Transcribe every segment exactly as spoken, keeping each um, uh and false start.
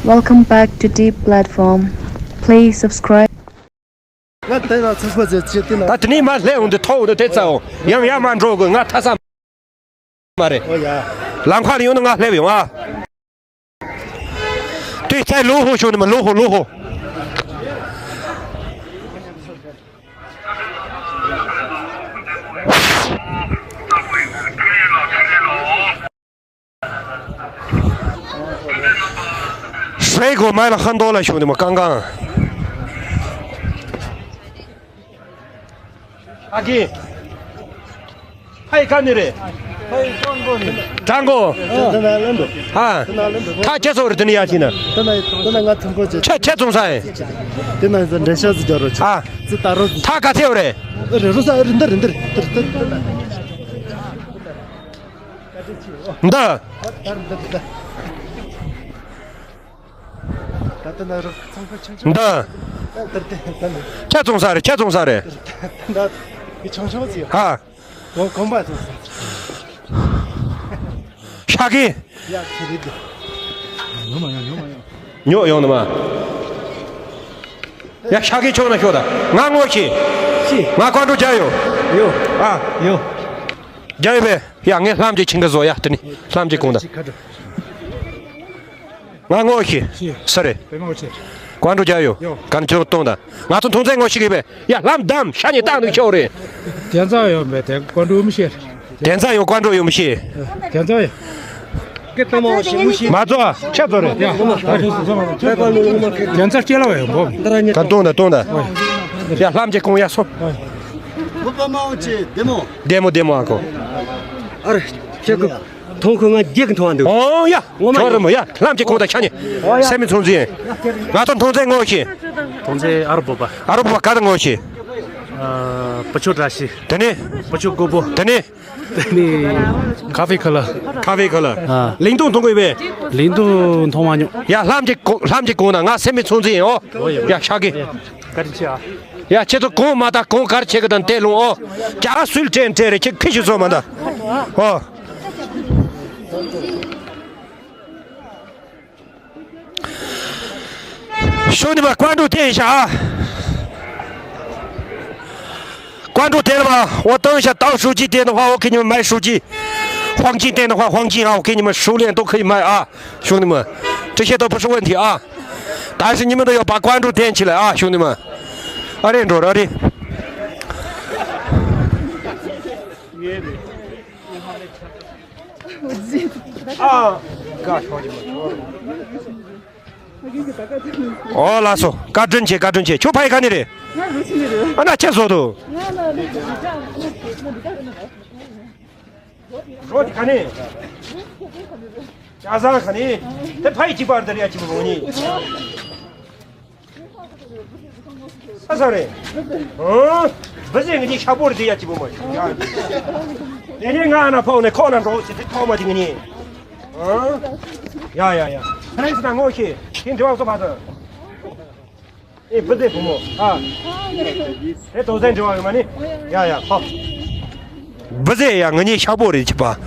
Welcome back to Deep Platform. Please subscribe. ང་དེ་ལ་ཚོད་དཔག་བྱེད་ཆེད་དེ་ན། ད་དེ་ནས་མར་སླེབས་འོང་དུས་ཐོག་འོང་དུས་དེ་རྩ་འོང་། ཡང་ཡར་མར་འགྲོ་དགོས། ང་ཐ་ས་མ་རེད། ཨོ་ཡ། ལམ་ཁ་ནས་ཡོང་ན་ང་སླེབས་ཡོང་ཨ། དུས་ཚོད་ལོ་ཧོ་ཤོ་ནི་མ་ལོ་ཧོ་ལོ་ཧོ། ཧྲེ་གོ་མ་ལ་ཧན་དོ་ལ་ཤོ་ནི་མ་ཀང་ཀང་། ཨ་ཀི། ཕ་ཡི་ཀ་ནི་རེད། ཀྲང་གོ། ཨ། ཐ་ཁྱེད་ཚོ་རེད་དེ་ནི་ཡ་ཅི་ན། ཁྱེད་ཁྱེད་ཚོང་ས་ཡིན། ཁྱེད་ཁྱེད་ཚོང་ས་ཡིན། དེ་ན་འདྲེན་ཤག་ཟིག་རྒྱག་རོགས་བྱེད། ཨ། ཙི་ད་རོ་ཟིག་ཐ་ག་ཚེ་རེད། རེ་རོ་ས་རེ་འདི་རེ་འདི་རེ་འདི་རེ་འདི། འདི། ད་ལྟ་ན་རོ་ཚོང་པ་ཆུང་ཆུང་། འདི། ད་ལྟ་ད་ལྟ་ཁྱེད་ཚོང་ས་རེད། ཁྱེད་ཚོང་ས་རེད། ད་ལྟ་ཆུང་ཆུང་ཟིག་ཧ། གོང་གོང་པ་ཚོང་ས། ཤ་གི། ཡ་ཁྱེད་རེད། ཉོ་མ་ཡོང་། ཉོ་མ་ཡོང་། ཉོ་ཡོང་ནི་མ། ཡ་ཤ་གི་ཆོག་ན་ཤོག་ད། ང་ངོ་ཤེས། ཤེས། ང་ཀོན་ཀྲུ་རྒྱ་ཡོད། ཡོད། ཨ། ཡོད། རྒྱ་ཡོད་པས། ཡ་ངས་ལྷམ་གཅིག་ཁྱིམ་ག་བཟོ་ཡ་དེ་ནི་ལྷམ་གཅིག་གོང་ད། ང་ངོ་ཤེས། ཤེས། ས་རེད། པད་མ་ཆེ། ཀོན་ཀྲུ་རྒྱ་ཡོད། ཡོད། ག་ནས་ཁྱོད་གཏོང་ད། ང་ཚོ་མཐོང་ཚད་ངོ་ཤེས་གི་པས། ཡ་ལྷམ་བསྡམས་ཤ་ཉེ་བཏང་འདུག་ཤོག་རེད། དེ་ཚ་ཡོད་པས་དེ་ཀོན་ཀྲུ་མི་ཤེས། དེ་ཚ་ཡོད་ཀོན་ཀྲུ་ཡོད་མི་ཤེས། དེ་ཚ་ཡོད། མ་ཚོ་ཁྱེད་ཚོ་རེད། ཡ། དེ་ཚ་སྐྱེ་ལ་བས་ཡོད་འགོ། ག་གཏོང་ད་གཏོང་ད། ཡ་ལྷམ་གཅིག་གོང་ཡ་སོ། བུ་པ་མའོ་ཆེ་བདེ་མོ། བདེ་མོ་བདེ་མོ་ཨ་ཁོ། ཨ་རེ་ཁྱེད་ཀྱི། མཐོང་ཁོ་ང་རྒྱུག་གི་མཐོང་བ་འདུག་ཨོ་ཡ། ངོ་མ་ཁྱོད་རེད་མོ་ཡ། ལྷམ་གཅིག་གོང་ད་ཤ་ཉེ། ཨོ་ཡ། སེམས་མི་ཚོང་ཚིན། ང་ཚོ་མཐོང་ཚད་ངོ་ཤེས། མཐོང་ཚད་ཨ་རུ་བོ་པ། ཨ་རུ་བོ་པ་ག་ད་ངོ་ཤེས། ཨ། བུ་ཆུ་བཀྲ་ཤིས། དེ་ནས། བུ་ཆུ་རྒོད་པོ། དེ་ནས། དེ་ནས། ཁ་ཧྥེ་ཁ་ལ། ཁ་ཧྥེ་ཁ་ལ། ཨ། ལིང་ཏུང་མཐོང་གི་ཡོད་པས། ལིང་ཏུང་མཐོང་མ་མྱོང་། ཡ་ལྷམ་གཅིག་གོང་ལྷམ་གཅིག་གོང་ད་ང་སེམས་མི་ཚོང་ཚིན་ཨོ། ཡ་ཤ་གི། བཀའ་དྲིན་ཆེ་ཨ། ཡ་ཁྱེད་ཚོ་གོང་མ་ད་གོང་གར་ཆེ་གི་དང་དེ་ལུང་ཨོ། ཀྱ་སུལ་དྲན་དྲན་རེ་ཁྱེད་ཁི་ཞིག་སོ་མ་ད། ཨོ། ཤོ་ནི་མ་ཀོན་ཀྲུ་དེ་ཡིན་ཤ་ཨ། 关注点了吗？我等一下到书记点的话，我给你们买书记，黄金点的话，黄金啊，我给你们熟练都可以卖啊。 兄弟们，这些都不是问题啊。但是你们都要把关注点起来啊，兄弟们。阿里，阿里。啊，哦，拉手，嘎真切，嘎真切，球拍看你的。啊，那切手头。 རོ་དེ་ག་ནས། ཅ་ཟ་ག་ནས། དེ་ཕ་ཡི་གཅིག་པར་དེ་རེད་ཡ་གཅིག་པུ་མོ་གཉིས། ས་ས་རེད། ཨང་། བུ་ཟེ་ངི་གཉིས་ཤ་པོ་རེད་དེ་ཡ་གཅིག་པུ་མོ་ཡ། དེ་ནས་ང་ན་ཕོག་ནས་ཁོག་ན་འགྲོ་ཟེར་དེ་ཐོག་མ་དེ་ངི་གཉིས། ཨང་། ཡ་ཡ་ཡ། ཁ་ནས་ཟེར་ན་ངོ་ཤེས་དེ་འདྲི་བ་སོ་ཕ་ཚོ། ཨེ་བུ་ཟེ་བུ་མོ་ཨ། དེ་དོ་ཟན་འབྲི་བ་ཡོད་མ་ནི། ཡ་ཡ་ཧོ། བུ་ཟེ་ཡ་ང་གཉིས་ཤ་པོ་རེད་ཅི་པ།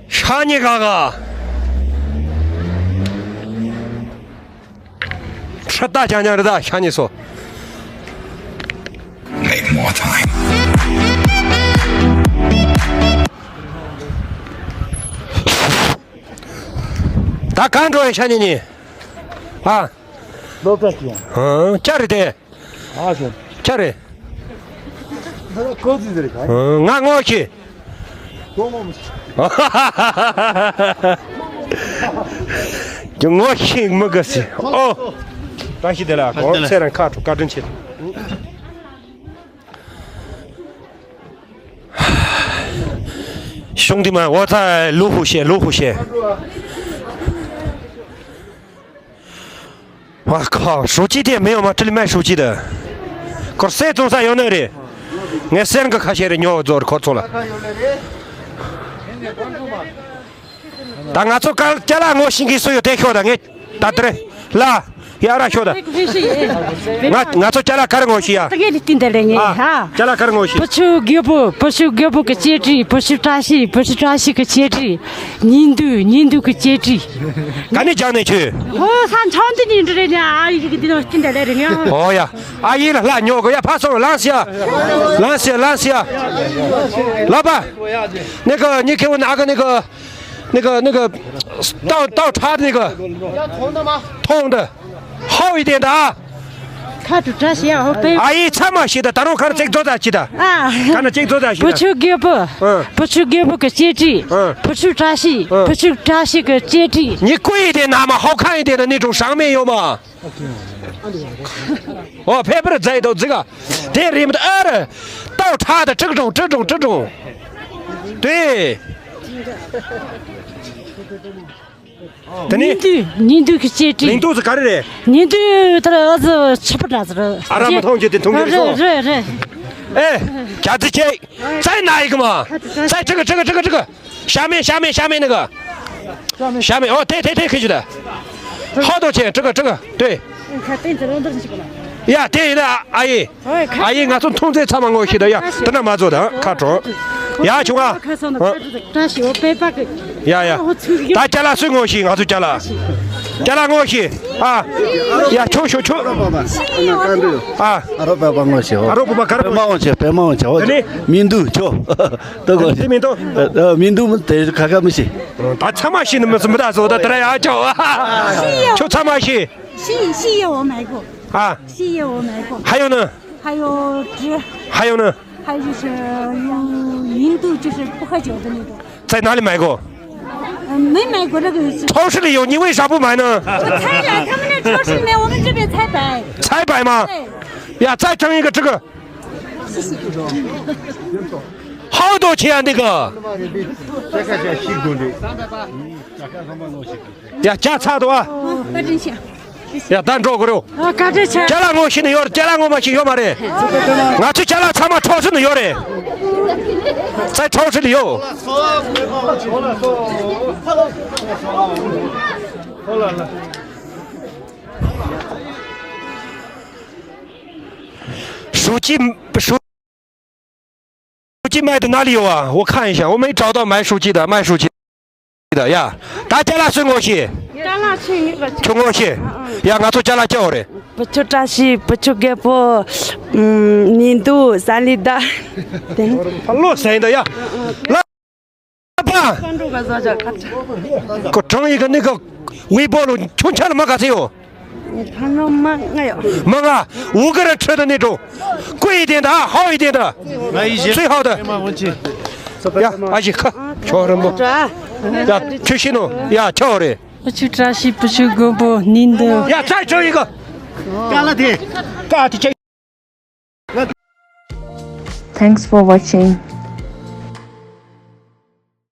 ཤ་ཉེ་ག་ག་ཁྲི་ལྟ་ཅང་ཅང་རེད་ད་ཤ་ཉེ་སོ། ད་གང་འགྲོ་ཡང་ཤ་ཉེ་ཉེ། ཨ། ལོ་ཀ་ཅི་ཡང་། ཨ། ཅ་རེད་དེ། ཨ་ཤོ། ཅ་རེད། ཀོ་ཙི་ཟེར་ག་ཨ། ང་ངོ་ཤེས། ཀོ་ངོ་མི་ཤེས། ཀྱི་ངོ་ཤེས་མི་དགའ་སི། ཨོ། བཀྲ་ཤིས་བདེ་ལེགས། ཁོང་ཚེ་རིང་ཁ་དྲོ་བཀའ་དྲིན་ཆེ། 兄弟们，我在路虎县，路虎县。我靠，手机店没有吗？这里卖手机的。可是这种啥有那里？我三个卡线的，你要做可错了。 ད་ང་ཚོ་ཀ་ཅ་ལག་ངོ་ཤེས་མཁན་སུ་ཡོད་དེ་ཤོད་ད། ངས་ ད་དེ་རེད། ལ། ཡ་ར་ཤོད་ད། ང་ང་ཚོ་ཅ་ལག་ག་རེ་ངོ་ཤེས་ཡ། ད་གེ་རི་ཏིན་དེ་ལེ་ངེ་ཨ། ཧ། ཅ་ལག་ག་རེ་ངོ་ཤེས། བུ་ཆུ་རྒད་པོ། བུ་ཆུ་རྒད་པོ་གི་གཅེས་སྤྲས། བུ་ཆུ་བཀྲ་ཤིས། བུ་ཆུ་བཀྲ་ཤིས་གི་གཅེས་སྤྲས། ཉིན་དུ་ཉིན་དུ་གི་གཅེས་སྤྲས། ག་ནས་སྦྱངས་ནས་ཁྱོད། ཧོ་ས་འཆང་དུ་ཉིན་དུ་རེད་ཉ། ཨ་ཡི་གི་འདི་ནོ་ཏིན་དེ་ལེ་རེད་ཉ། ཨོ་ཡ། ཨ་ཡི་ལ་ལྷ་ཉོ་གོ་ཡ། ཕ་སོང་ལངས་ཡ། ལངས་ཡ་ལངས་ཡ། ལ་པ། ནི་ག་ནི་ཁེ་ཝུན་ཨ་ག་ནི་ག 那个那个倒倒插的那个要通的吗？通的，厚一点的啊。看着这些，我背。阿姨，参谋系的，打中看着这个做啥去的？啊，看着这个做啥去的？不求给不，嗯，不求给不个阶级，嗯，不求扎西，嗯，不求扎西个阶级。你贵一点拿嘛，好看一点的那种，上面有吗？哦，配不是这都这个，这里面的二，倒插的这种这种这种，对。 དེ་ནི། ཉིན་དུས་ཉིན་དུས་ཀྱི་གཅེས་སྤྲས། ལིང་ཏོག་ཟེར་ག་རེ་རེད། ཉིན་དུས་དེར་ཨ་ཙི་ཆུ་པ་འདྲ་ཟེར། ཨ་ར་མ་མཐོང་རྒྱུ་དེ་མཐོང་གི་རེད་སོ། རེད་རེད། ཨེ། རྒྱ་ཙི་ཅེ། ཙའི་ན་ཡི་གི་མ། ཙའི་ཁྲི་གི་ཁྲི་གི་ཁྲི་གི། ཤ་མེད་ཤ་མེད་ཤ་མེད་ནི་གི། ཤ་མེད་ཨོ་དེ་དེ་དེ་ཁི་ཞུ་ད། ཧོ་དོ་ཆེ་ཁྲི་གི་ཁྲི་གི་དེ། ཡ་དེ་ཡིན་ན་ཨ་ཡེ། ཨ་ཡེ་ང་ཚོ་མཐོང་ཚད་ཚང་མ་ངོ་ཤེས་ད་ཡ། དེ་ན་མ་ཚོ་ད་ཁ་གྲོང་། ཡ་ཆུང་ཨ། ཡ་ཡ། ད་ཅ་ལག་སུས་ངོ་ཤེས། ང་ཚོ་ཅ་ལག་ཅ་ལག་ངོ་ཤེས་ཨ། ཡ་ཆོ་ཆོ་ཆོ། ཨ། ཨ་རོ་པ་པ་ངོ་ཤེས། ཨ་རོ་པ་པ་ག་རེ་པེ་མ་ངོ་ཤེས། པེ་མ་ངོ་ཤེས། ཨོ་མིན་འདུག་ཆོ། ད་ངོ་ཤེས། མིན་འདུག་མིན་འདུག་དེ་ཁ་ཁ་མི་ཤེས། ད་ཚང་མ་ཤེས་ནི་མི་སྲིད་མི་ད་ཟོ་ད་དེ་ར་ཡ་ཆོ། ཁྱོད་ཚང་མ་ཤེས། 戏戏也我买过，啊，戏也我买过。还有呢？还有这，还有呢？还有就是有印度，就是不喝酒的那种。在哪里买过？嗯，没买过那个。超市里有，你为啥不买呢？我猜的，他们那超市里面，我们这边猜白。猜白吗？对。呀，再蒸一个这个。谢谢。好多钱啊，那个。再看一下西瓜的。 ཡ་ཅ་ཚ་དོ་ཨ། ཨོ་བཀའ་དྲིན་ཆེ། ཡ་ད་འགྲོ་གོ་རོ། ཨོ་བཀའ་དྲིན་ཆེ། ཅ་ལག་ངོ་ཤེས་ནི་ཡོད། ཅ་ལག་ངོ་མ་ཤེས་ཡོད་མ་རེད། ང་ཚོ་ཅ་ལག་ཚང་མ་ཁྲོ་སུ་ནི་ཡོད་རེད། ཚ་ཁྲོ་སུ་ནི་ཡོད། ཧྲུའུ་ཅི། ཧྲུའུ། 书记卖的哪里有啊？我看一下，我没找到买书记的，卖书记的呀。大家那是我去，ཅ་ལག་ཆེ་ངེས་པ་ཆེ། ཁྱོད་ངོ་ཤེས། ཡ་ང་ཚོ་ཅ་ལག་སྐྱོ་རེད། བུ་ཆུ་བཀྲ་ཤིས། བུ་ཆུ་རྒད་པོ། ཉིན་དུ་ས་ལི་ད། ཕ་ལོ་ཟེར་ཡིན་ད་ཡ། ལ། པ། ཁོ་གྲངས་ཡི་ག་ནི་ག་ཝེ་པོ་ལོ་ཁྱོད་ཆ་ལ་མ་ག་ཚེ་ཡོད། 你谈了吗？哎呦，མ་ང་འུ་ག་ར་ཁྲོད་དུ་གནས་འགྲོ། ཀུ་ཡི་དེ་ད་ཧའོ་ཡི་དེ་ད།最好的。ཡ་ཨ་ཞི་ཁ་ཁྱོད་རེ་མོ། ཡ་ཁྱོད་ཤི་ནོ་ཡ་ཁྱོད་རེ། 不去扎西，不去公布，您的。ཡ་ཚ་ཁྱོད་ཡི་ག་ཀ་ལ་དེ་ཀ་དེ་ཅེ། Thanks for watching.